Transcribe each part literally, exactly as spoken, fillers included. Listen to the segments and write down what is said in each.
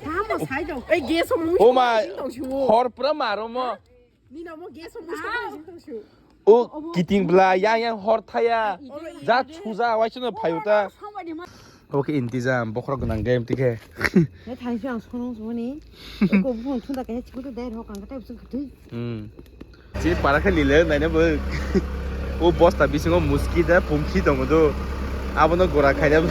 Tamo sai dong. Ei, gas omo. O ma, sing tong shu. Hor pura maro mo. Nino mo gas omo sing tong shu. O kiting bla yang yang hor thaya. Ja chuja wai chuno phayuta. Oke, intizam bokhorok gwnang game tikhe. Ne thangsho ang sonong sumani. Ko buphang thunda kaisa chikute dai rok ang katai bsung khatwi. Hmm. Si para khe lile naina bo. O bosta bisingo muski da pumkhi tongo do. Abono gora khaina bo.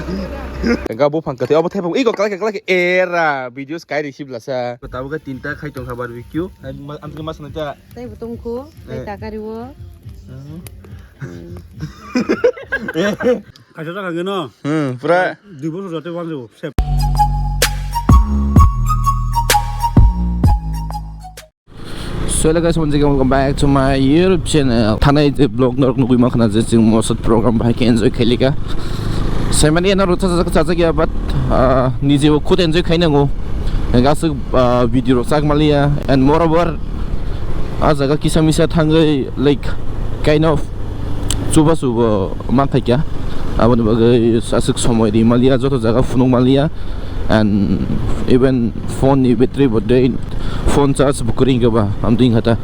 Ga bo phang kati abo thepung iko kalai kalai era videos kai receive lasa. Tabo ga tinta khai tong kha barbecue. Am tong mas na ta. Tai bo tongkho, tai takari wo. Kaisa ta khangeno. Hmm, pura. Dui bosor jate wanjabo. So hello guys, once again welcome back to my YouTube channel. Thanai je vlog norok nugui makhna je chwng mosot program bahai khe enjoy khailika. Saimani eno rota chajak chajak ya, but, ah, nije bo khud enjoy khai nango. Gasuk, ah, video rok chak maliya, and moreover, ah, jaga kisa misa thangwi, like, kind of chuba chubo mankhaikya. Aboni bagwi aswk somoi ri maliya, joto jaga phunuk maliya. And even phone ni battery bo dei, phone charge bo kwrwi wngkha ba, amtwi wngkha ta.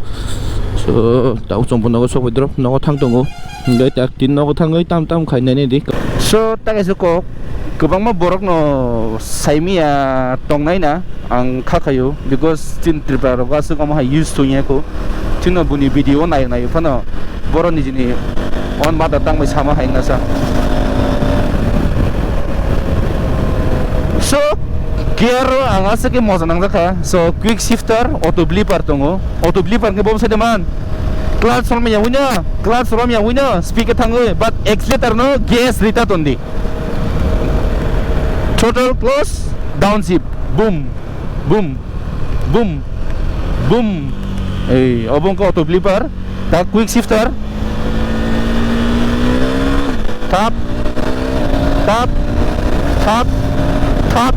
So, ta uchombo nogo sokbai drop, nogo thang tongo. Hingke tak tin nogo thangwi tam tam khai nai nai di. So, ta kaisa kok, kwbangma borok no saimiya tongnai na ang kha khayo, because chin Tripura rok aswk omo hai use tongya ko. Chino buni video nai nai phano. Borok nijini own mother tongue bai sama hai wngna sa. So, gear ro ang aswk khe moja nangjakha. So, quick shifter, auto blipper tongo. Auto blipper khe bobo side man. Clutch rom ya wino, clutch rom ya wino, speed khe thangwi, but accelerator no gas rita tondi. Throttle close, downshift, boom. Boom. Boom. Boom. Ei, obo wngkha auto blipper. Ta quick shifter. Tap. Tap. Tap. Tap.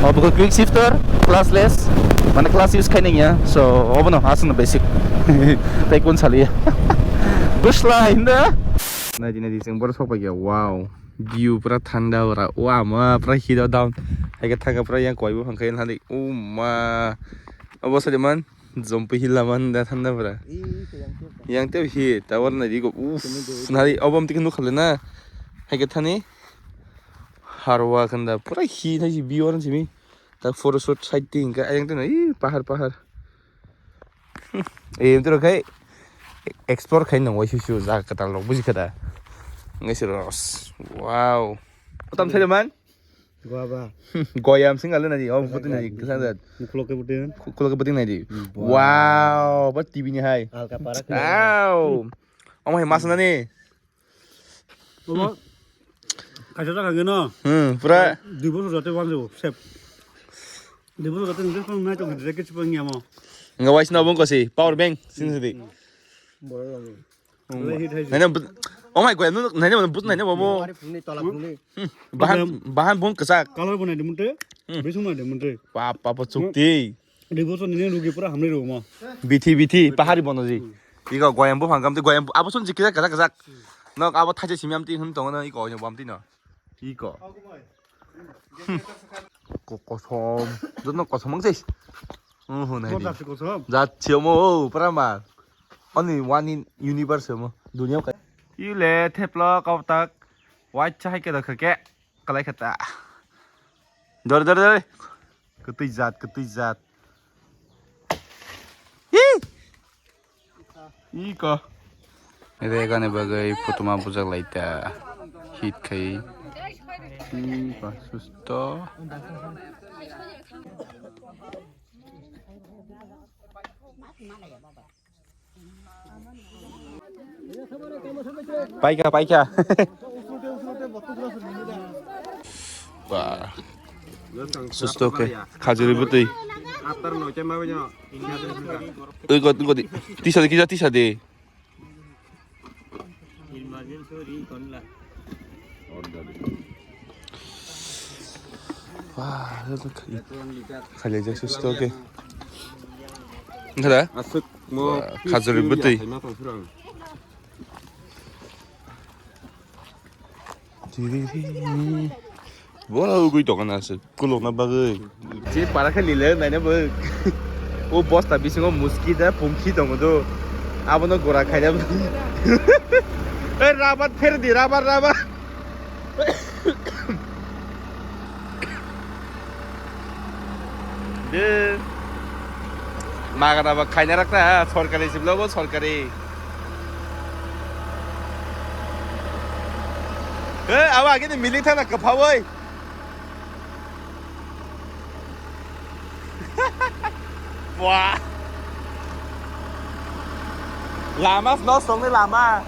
Obo wngkha quick shifter. Clutchless. Mane clutch use khainai ya. So, obono aswkno basic. Tai kun saliya. Bwsla hinda. Naidi naidi chwng borok sok paikha. Wow. View pura thanda ora. Wah, ma pura hero down. Hai khe thangkha pura yang koi bo phang khe nadi. Oh ma. Obo sadi man. Jompi hila man da thanda pura. Yang teo hi tower na digo. Uff. Nadi obo amtike nukha le na. Hai khe thani. Harwa khanda pura hi thai view oran simi. Tak photo shoot side ting ka ayang tena. Ih, pahar pahar. Eh, itu kai explore kai nang wai susu jaga katal rok buji kada. Ngai si ros. Wow. Otam thai man? Gua ba. Goyam sing ale na di. Oh, buti na di. Kesang dat. Mukhlo ke buti. Kulo ke buti na di. Wow. Wow, ba T V ni hai. Alka para. Wow. Omo hai mas na ni. Omo kaisa ta kangeno. Hmm, pura. Dui bosor jate wanjabo sep. Dui bosor jate nungkhe phang nai tong direct khe chipang yamo. Nga wais na bung kosi power bank sini sidi. Boro lagi. Lagi hit hai. Nai na but, oh my god, nai na but nai na bobo. Ari phungni tola phungni. Bahan bahan bung kesak. Color bo nai de munte. Bisung nai de munte. Papa pachukti. Dui bosor nini rugi pura hamri rw mo. Bithi bithi pahari bono ji. Iko goyam bo phangkam ti goyam abo sun jikira kajak kajak. Nok abo thaje simi amti hun tongo no iko goyam bo amti no. Iko. Ko kosom. Jotno kosom ang sei. Oh, nai di. Jat chiomo o prama. Only one in universe mo. Dunia ka. Ile theplo kautak. Wai chahai ke da ke. Kalai khata. Dor dor dor. Kwtwi jat, kwtwi jat. Hi! Iko. Regani bagwi putuma bujak laita. Hit khai. Iko, susto. Paikha, paikha. Ba. Susto khe. Khajuri bwtwi. Ui, god, god. Tisa de, kisa, tisa de. Wah, khajak susto khe. Nggak ada? Asuk mo khajuri bwtwi. Tiri, tiri. Bono ugui tongna se kulokna bagwi. Je para khe lile naina bo. O bosta bisingo muski da pungki tongo do. Abono gora khaina bo. Ei rabar pher di, rabar, rabar. De. Magana ba khaina rakna, sorkari siblo bo sorkari. He, abo agini milik thana kwphaui. Wah. Lama sno songni lama.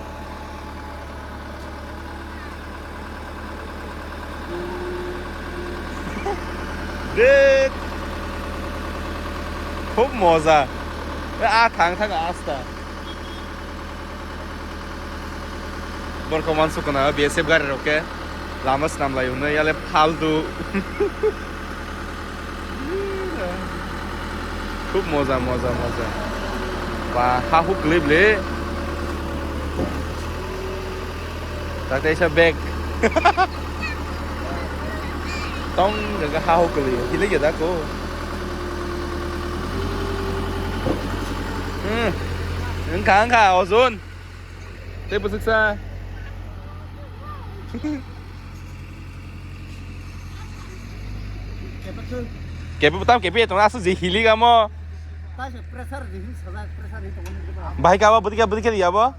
Dek. Khub moja. A thang thang asta. Borok mansukuna B S F gari rok khe lama swnam lai hwnwi yale faltu. Khub moja, moja, moja. Ba, ha huk kwlwi bwle. Tak kaisa bag. Tong jaga ha huk kwlwi. Hile geda ko. Hmm. Wngkha, wngkha, ozon. Tei bwswksa. Kepe tam kepe tong asu je hili gamo. Bahai ka ba budi ka budi ka ya bo.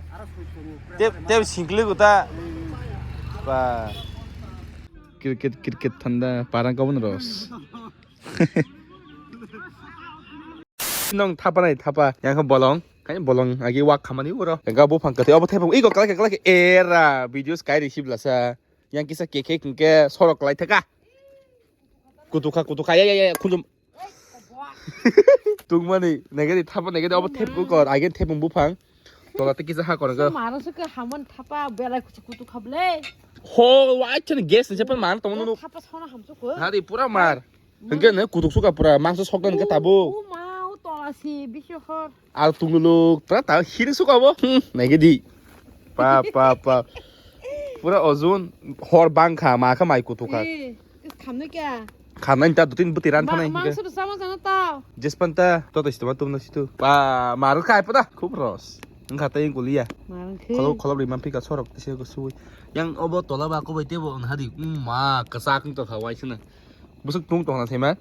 Te te singkle guta. Ba. Cricket cricket thanda parang ka bon ros. Nong thapa nai thapa yang kha bolong kai bolong agi wak khamani uro ga buphang kati obo thepung iko kalai kalai era videos kai receive lasa yang kisa keke kengke sorok kalai thaka kutukha kutukha ya ya ya khunjum tungmani negedi thapa negedi obo thep ko kor agi thepung buphang tola te kisa ha kor ga maro se ke hamon thapa belai kutukha ble ho wa chani gas ni sepan man tong no thapa sona hamsu ko hari pura mar Hingke ne kutuk suka pura mangsa sokna hingke tabuk. O ma, o tola si bisi hor. Al tunguluk, pura ta hiri suka bo. Hmm, naike di. Pa, pa, pa. Pura ozon hor bangkha, ma kha mai kutuk kha. Eh, khamne kya? Khamna ta dutin buti ran thana hingke. Mangsa sama jana ta. Jespan ta, to to istema tumna situ. Pa, maru khai pada, khub ros. Wngkha tei kulia. Maru khe. Kholo kholo ri mamphi ka sorok tise ko sui. Yang obo tola ba ko bai tebo wng hadi. Ma, kasak wng to kha wai sina. Bwswk tung tongna saima?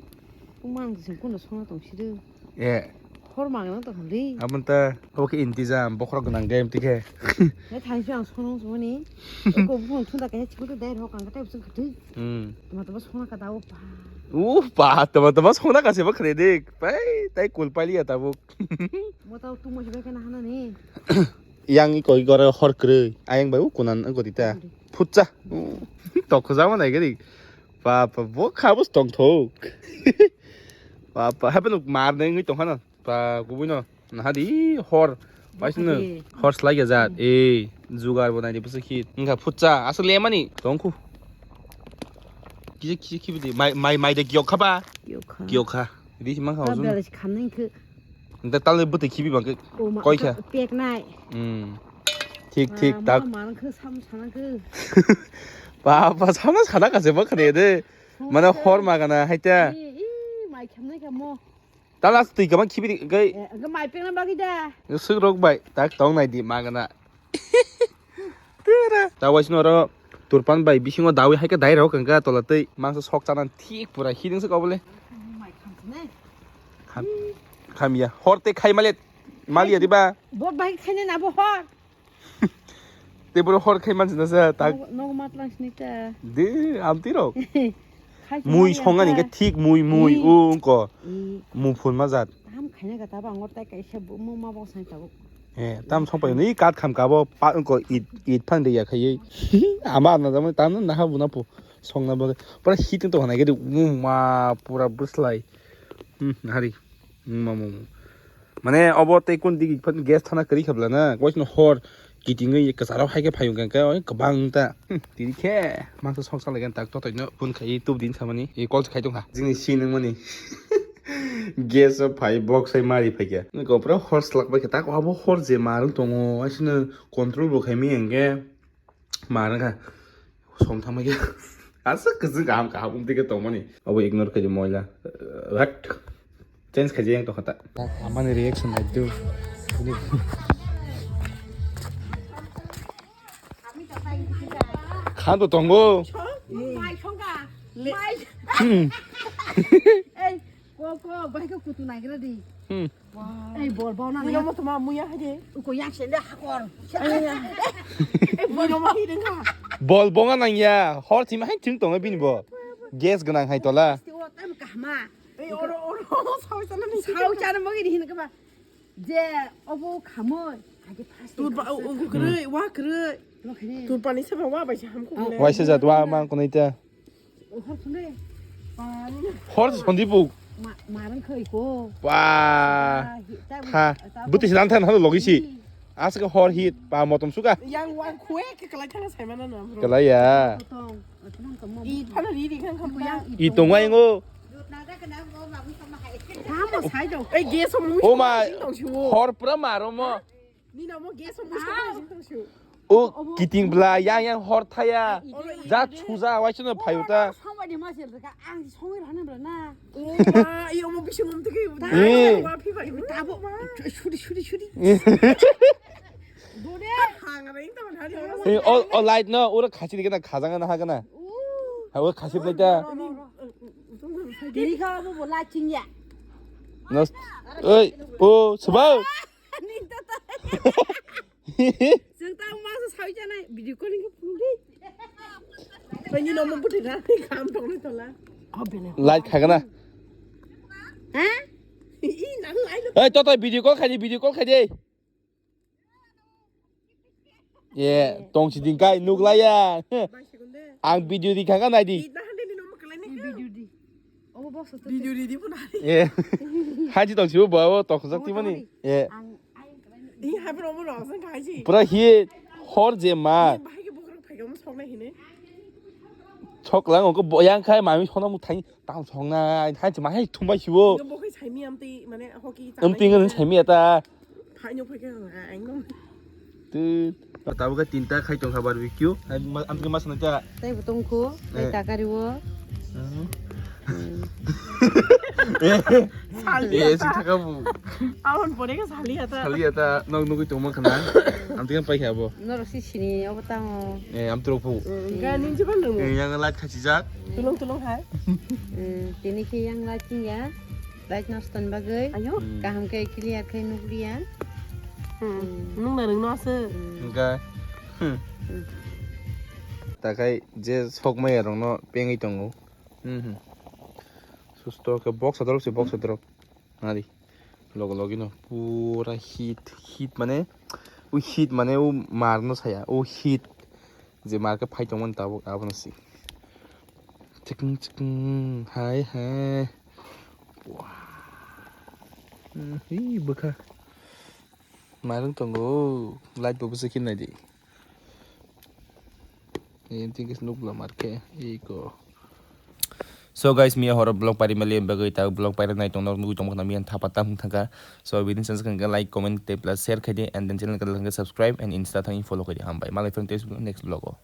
Tung mang sing kuno songna tong sido. Eh. Hor mang nang tong li. Abon ta oke intizam bokhorok gwnang game tike. Ne thang si ang sonong sumani. Ko bung thunda kaya chikul dai rok ang tai bwswk khati. Hmm. Tama tama songna ka dawo pa. Uh pa tama tama songna ka se ba khre dik. Pai tai kul pali ya tabuk. Mo tau tu mo jiba kana hana ni. Yang iko iko hor kroi. Ayang bai u kunan angko dita. Phutsa. Tok khojama nai gari. Papa, bo kha bo tongthok. Papa, hape nuk mar nai ngui tongkhana. Pa, kubui no. Naha di hor. Paisino hor slai ya jat. Eh, jugar bo nai di bwswk hit. Wngkha phutsa, aswk lemani. Tongkhu. Kisa kisa khibi di. Mai, mai, mai de giyok kha ba? Giyok kha. Giyok kha. Di himang kha ozun. Bela si khamnai khe. Nda tal bwtwi khibi bang khe. O ma, koi kha. Pek nai. Hmm. Thik, thik, tak. Ma, ma, khe sam sana khe. Ba, ba, sama sana ka se ba khane de. Mana hor ma kana haita. Ih, ih, mai khamnai kha mo. Tala twi kama khibi gai. Eh, ga mai pengna bagi da. Suk rok bai tak tong nai di ma kana. Tera. Ta wai sino ro turpan bai bisingo dawi hai ka dai rok kangka tola tei mangsa sok chana thik pura hiding se kobole. Mai khamne. Kham kham ya hor te khai malet. Mal ya diba. Bo bai khaine na bo hor. Te boro hor khai manchina sa tak. Nog matlang sini ta. De amti rok. Mui songani ke thik mui mui ungko. Mu phun ma jat. Ham khaina ka taba angor tai kaisa mu ma bo sai tabuk. Eh tam song pai ni kat kham ka bo pa ungko it it phang de ya khai. Ama na jam tam na ha bu na pu song na bo. Pura hit to hana ke mu ma pura buslai. Hmm hari. Mamo. Mane obo tei kun digi phan gas thana kari khabla na. Koisno hor kitingwi kasaro hai khe phayung kangkhe oi kwbang ta. Tini khe mangsa soksa legen tak totoi no phone khai tub din samani. E call khai tongkha. Jini si nang mani. Gas o phai box sai mari phaikha. Niko pura hor slak bai khe tak obo hor je marung tongo. Aisino control bo khai mi hingkhe. Marang kha. Som thangma khe. Aswk kwchwng kaham kaham umtwi khe tongmani. Obo ignore khaidi moila. What? Change khaidi yang tongkha ta. Amani reaction nai do. Khan to tongo. Mai songka. Mai. Hmm. Ei, ko, ko, bai ko kutu nai gra di. Hmm. Ei, bol bol na. Muya mo tuma muya hade. Uko yang sende hakor. Ei, bol bol hi dengka. Bol bonga nang ya. Hor thima hai thing tongo bini bo. Gas gwnang hai tola. Ti o tam kahma. Ei, oro, oro, sao chana ni. Sao chana mo gini hin kama. Je, obo khamoi. Age first. Turpa, o, o, kwrwi, wa kwrwi. Lo khini. Turpa ni seba wa bai se hamkuk le. Waisa jat wa mang kunai ta. Hor phunde. Hor sondi bu. Ma, marang khoi ko. Ba. Kha. Buti silang than halo logi si. Aswk hor hit ba motom suka. Yang wa khue ke kalai thang sai mana na bro. Kalai ya. Tong, tong, tong. I phano ri ri khang kham ya. I tong wai ngo. Tamo sai do. Ei gas mo. O ma. Hor pura maro mo. Ni na mo gas mo. O kiting bla yang yang hor thaya. Ja chuja wai chuno phayu ta. Songbai ni ma sel ka ang songwi rana bla na. O ma, i omo bising om tike. Eh. Wa phi bai. Tabo. Shuri, shuri, shuri. Dore. Hang ring ta hari. Eh, o, o light no, ura khasi dikena khajanga na hagana. Ha, o khasi plate ta. Diri kha bo bo light chingya. Nos. Oi, o, sebau. Ni to to. Jeng ta ma sa sai janai video calling ke phone di. Pani no mo puti na kam tong ni tola. Light khagana. Ha? I nang light. Oi, to to video call khai di, video call khai di. Ye, tong si ding kai nuk la ya. Ang video di khagana di. Video di. Obo box to. Video di di pun hari. Ye. Haji tong si bo bo tong khajak ti mani. Ye. Ang Di hai pura omo rok sang khai si. Pura hit hor je ma. Bahai ke bokrok phai omo sok nai hine. Sok lang ko bo yang khai mami sona mu thai tang sok nai thai ma hai thum bai sibo. Bo khai sai mi am ti mane hoki. Am ti ngan sai mi ata. Phai nyo phai ke ang ang. Tu. Tabu ka tinta khai tong kha barbecue. Hai ma-, am ti ma sana ta. Tai bo tong kho, tai ta kari wo. Eh, si thaka bu. Abon pore ke sali ata. Sali ata, nok nugui tongma khana. Am tikan pai kha bo. Norok si sini obo tamo. Eh, am trok bu. Ga nin jiban nung. Eh, yang light khachi jak. Tulung tulung hai. Hmm, tini ke yang light ching ya. Light nos ton bagoi. Ayo. Hmm. Kaham ke clear khai nugriya. Hmm. Nung na rung no ase. Hmm. Enggak. Hmm. Hmm. Takai je sok maya rong no pengui tongo. Mhm. Susto ke box adorok se box adorok. Nadi. Logo logi no pura hit, hit mane u hit mane u mar no saya u hit je mar ke phai tongmani tabuk abono si. Chiking chiking hai hai. Wah. Hmm, hi bwkha. Mairung tongo light bo bwswk khe nai di. Yang tingkhe nukla markhe iko. So guys, miya horo vlog pari mali bagwi ta vlog pari nai tongno nugui tongma khana miya thapa tam thangka. So bini channel khe like, comment tei plus share khaidi and then channel khe subscribe and Insta thangwi follow khaidi hambai. Malai phang tei next vlog o.